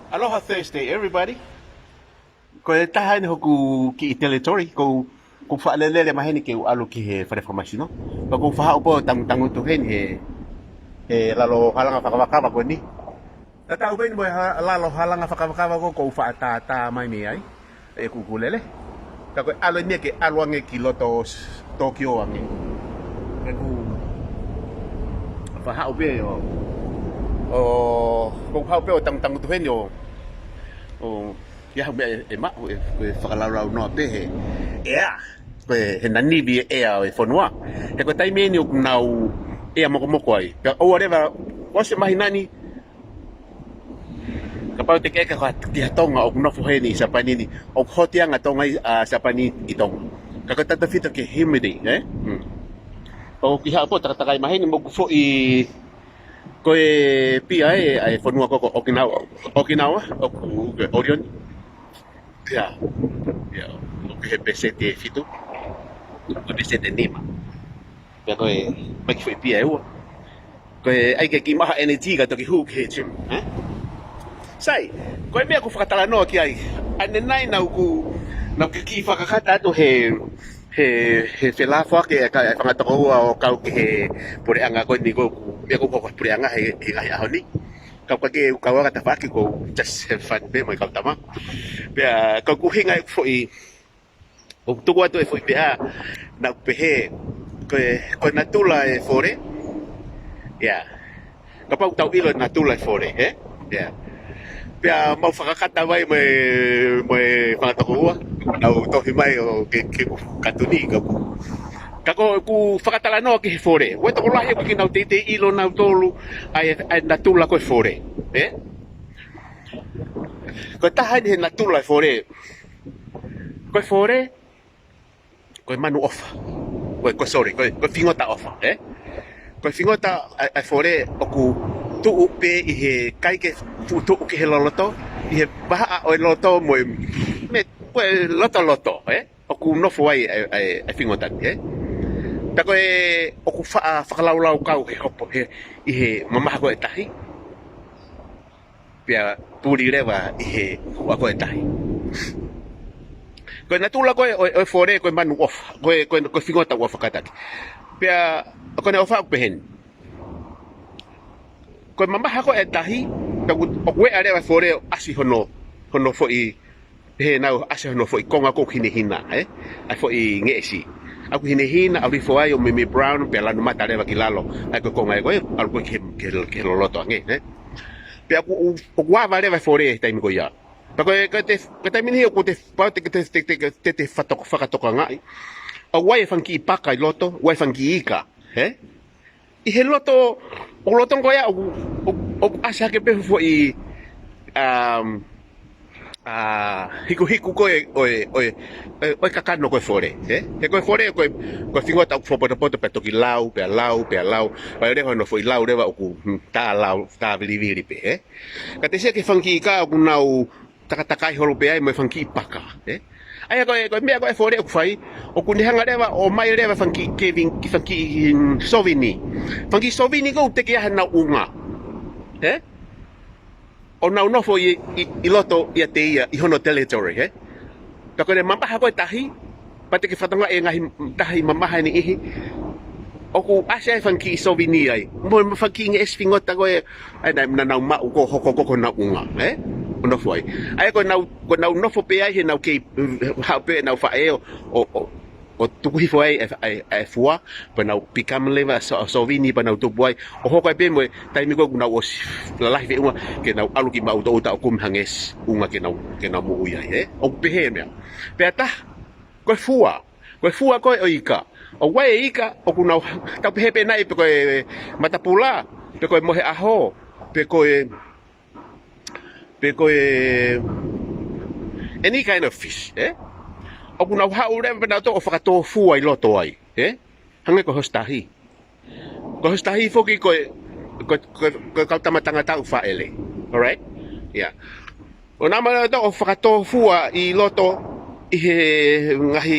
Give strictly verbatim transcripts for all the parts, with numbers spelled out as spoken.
Aloha Thursday, everybody. Ko e taha eni hoku kiʻi territory, ko, ko faʻa lelele mai heni ke u ʻalu ki he fale fakamasino. Pea ko u faʻa haʻu pē ʻo tangutangutu heni he, he lalo halanga fakavakava ko eni. Tatau pē eni mo e ha-, lalo halanga fakavakava ko, ko u faʻa tātā mai mei ai. ʻE kukulele. Ka ko e ʻalu eni ke ʻalu ange ki loto s-, Tokyo ange. Ke ku faʻa haʻu pē ʻo, ʻo, ko u haʻu pē ʻo tangutangutu heni ʻo, ʻo, ia hau meʻa ʻe, ʻe maʻu, ʻe, ʻe fakalaulaunoa pē he ʻea. Ko e, he nanivi e ʻea ʻo e fonua. He ko e taimi eni ʻoku nau ʻea mokomoko ai. Pea ʻoua leva, ʻosi e māhina ni, kapau te ke ʻeke ki ha Tonga ʻoku nofo heni ʻi Siapani ni, ʻoku hoti ange Tonga ʻi, ʻa Siapani ʻi Tonga. Ka ko e tautefito ki he humidity, ē? Hmm. ʻOku ou kiʻi haʻu pē ʻo takatakai mai heni mo ʻeku foʻi, ko e pia ē, ʻa e fonua ko ē ko Okinawa, Okinawa, ʻoku ke ʻolioni. Ia, ia, ʻoku he peseti ʻe fitu, ʻoku peseti ʻe nima. Pea ko e, mai ki foʻi pia ʻe ua. Ko e ʻai ke kiʻi maʻu ha energy ka toki hū ki he gym, ē? Sai, ko e meʻa ʻoku ou fakatalanoa ki ai. ʻAnenai naʻá ku, naʻá ku kiʻi fakakata atu he, he, he felāfoaki e ka, e fanga tokoua ʻo kau ki he puleʻanga ko eni ko ʻeku, ʻeku hoko puleʻanga he, he ngaahi ʻaho ni. Kau ka ke u kau aka tafaʻaki ko just have fun pē mo e kau tama. Pea ko ʻeku ʻuhinga ʻeku foʻi, ʻoku tuku atu e foʻi meʻa, naʻá ku pehē, ko e, ko e natula e fole. Ia. Kapau ʻoku tau ʻilo e natula e fole, ē? Ia. Pea mau fakakata mai mo e, mo e fanga tokoua, nau tohi mai ʻo ke, ke katuni ka pu. Ka ko ʻeku fakatalanoa ki he fole. ʻOku ʻi ai e tokolahi ʻoku ʻikai ke nau teitei ʻilo nautolu ʻa e, ʻa e natula ko e fole, ē? Ko e taha eni he natula e fole. Ko e fole, ko e manu ʻofa. Ko e, ko e, sorry, ko e, ko e fingota ʻofa, ē? Ko e fingota ʻa e, ʻa e fole ʻoku tuʻu pē ʻi he ʻikai ke fuʻu tuʻu ki he loloto, ʻi he vahaʻa ʻo e loto mo e, mo e, ko e lotoloto, ē? ʻOku nofo ai ʻa e, ʻa e, ʻa e fingota ni, ē? Pea ko e, ʻoku faʻa fakalaulaukau he hopo, he, ʻi he mamaha ko ē e tahi. Pea puli leva ʻi he huʻa ko ē e tahi. Ko e natula ko ē ʻo e, ʻo e fole ko e manu ʻofa, ko e, ko e, ko e fingota ʻofa kātaki. Pea ko ʻene ʻofa ʻoku pehē ni. Ko e mamaha ko ē e tahi, pea ʻoku, ʻoku ʻeʻa leva e fole ʻo ʻasi hono, hono foʻi, he naʻe ʻasi hono foʻi konga ko ē ʻoku hinehina, ē? ʻA e foʻi ngeʻesi. ʻOku hinehina, ʻalu hifo ai ʻo meimei brown, pea lanu mata leva ki lalo. ʻA e ko e konga ē ko ē, ʻalu ko ē ki he, ki he, ki he loloto ange, ē? Pea ʻoku, ʻoku ava leva e fole he taimi ko ia. Pea ko e, ko e te, ko e taimi ni ʻoku te, pau te, te, te, te, te, te fato-, fakatokangaʻi. ʻOku ʻi ai e fanga kiʻi paka ʻi loto, ʻoku ʻi ai e fanga kiʻi ika, ē? ʻI he loto, ʻo loto ko ia, ʻoku, ʻoku, ʻoku ʻasi hake pē foʻi, um, ʻa, hikuhiku ko ē, ʻo e, ʻo e, ʻo e, ʻo e kakano ko e fole, ē? He ko e fole, ko e, ko e fingota ʻoku fakapotopoto pea toki lau, pea lau, pea lau, pea leva hono foʻi lau leva ʻoku, hmm, tā lau, tā vilivili pē, ē? Ka te sio ki he fanga kiʻi ika ʻoku nau takatakai holo pē ai mo e fanga kiʻi paka, ē? ʻA ia ko e, ko e meʻa ko ē e fole ʻoku fai, ʻoku ne hanga leva ʻo ʻomai leva fanga kiʻi kevin, ki fanga kiʻi, mm, sovini. Fanga kiʻi sovini ko ē ʻoku teʻeki ai hanau ʻunga, ē? ʻO nau nofo ʻi, ʻi, ʻi loto ʻiate ia, ʻi hono territory, ē? Pea ko ʻene mamaha ko ē e tahi, pea te ke fakatokangaʻi e ngaahi tahi mamaha ʻe niʻihi. ʻOku ʻasi ai e fanga kiʻi sovini ai. Mo, mo e fanga kiʻi ngeʻesi fingota ko ē, ʻa ia naʻa, naʻa nau maʻu ko ē hoko ko ē ko honau ʻunga, ē? ʻO nofo ai. ʻA ia ko ʻenau, ko ʻenau nofo pē ai he nau kei, haʻu pē ʻenau faʻē ʻo, ʻo, ʻo, ʻo tuku hifo ai e, e, e fua, pea nau become leva so-, sovini, pea nau tupu ai. ʻO hoko ai pē mo e taimi ko ē ʻoku nau ʻosi lalahi feʻunga, ke nau ʻalu ki maʻutoʻuta ʻo kumi ha ngeʻesi ʻunga ke nau, ke nau moʻui ai, ē? ʻOku pehē e meʻa. Pea taha, ko e fua. Ko e fua ko ē ʻo e ika. ʻOku ʻi ai e ika, ʻoku nau, tau pehē pē nai pe ko e matapula, pe ko e moheʻaho, pe ko e, pe ko e any kind of fish, ē? ʻOku nau haʻu leva pē nautolu ʻo fakatōfua ʻi loto ai, ē? Hangē ko e hosi tahi. Ko e hosi tahi foki ko e, ko e, ko e, ko e kau tama tangata ʻoku fāʻele. Alright? Yeah. ʻO nau ō mai nautolu ʻo fakatōfua ʻi loto ʻi he ngaahi,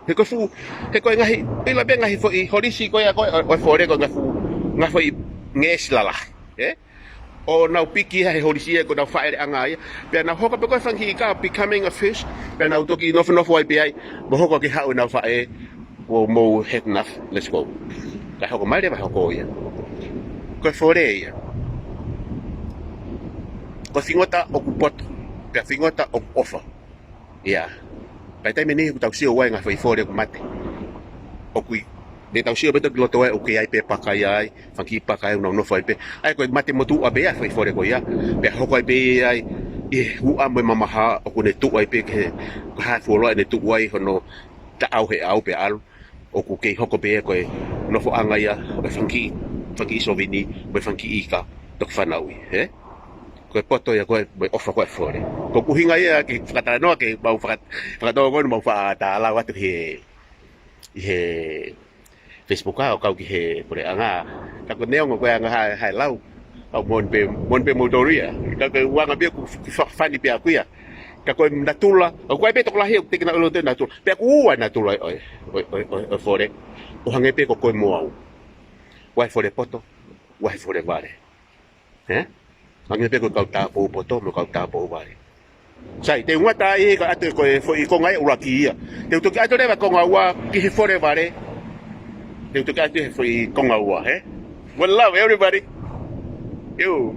he ko e fuʻu, he ko e ngaahi, ʻilo pē ngaahi foʻi holisi ko ia ko ē, ʻo, ʻo e fole ko e ngaahi fuʻu, ngaahi foʻi ngeʻesi lalahi, ē? ʻo nau piki ia he holisi ia ko ʻenau faʻeleʻanga ia. Pea nau hoko pē ko e fanga kiʻi ika becoming a fish. Pea nau toki nofonofo ai pē ai. Mo hoko ke haʻu ʻenau faʻē. Kuo mou had enough, let's go. Kae hoko mai leva hoko ia. Ko e fole ia. Ko e fingota ʻoku poto. Pea fingota ʻoku ʻofa. Ia. Pea taimi ʻe niʻihi ʻoku tau sio ai ngaahi foʻi fole ʻoku mate. ʻOku ʻi, ne tau sio pē toki loto ai ʻoku ʻi ai pē paka ia ai, fanga kiʻi paka ia ʻoku nau nofo ai pē. ʻA ia ko e mate motuʻa pē ia foʻi fole ko ia. Pea hoko ai pē ia ai, ʻi he huʻa mo e mamaha ʻoku ne tuʻu ai pē ke, ko e hā e fuoloa ʻene tuʻu ai hono taʻau he ʻau pea ʻalu. ʻOku kei hoko pē ia ko e nofoʻanga ia, ʻo e fanga kiʻi, fanga kiʻi sōvini, mo e fanga kiʻi ika, toki fanauʻi, hē? Ko e poto ia ko e, mo e ʻofa ko e fole. Ko e ʻuhinga ia ke fakatalanoa ke mau faka-, fakatō ko eni mau faʻa tālau atu he, ʻi he Facebook ʻa ʻo kau ki he puleʻanga. Ka ko e neongo ko e anga ha, ha lau. Au mon pe, mon pe motoria. Ka ko e uanga pē ʻoku ki fa-, fani pē ʻaku ia. Ka ko e natula, ʻoku ʻi ai pē tokolahi ʻoku teke na olo te natula. Pea ʻoku ua natula ʻo e, ʻo e, ʻo e, ʻo e, ʻo e fole. ʻO hangē pē ko koe mo au. Ua he fole poto, ua he fole vale. Hē? Hangē pē ko e kau tāupoʻou poto, mo e kau tāupoʻou vale. Sai, te u ngata ai ka ʻatu ko e foʻi konga ʻuluaki ia. Te u toki ʻatu leva konga ua ki he fole vale. Te u toki ʻatu he foʻi konga ua, hē? One love, everybody. You.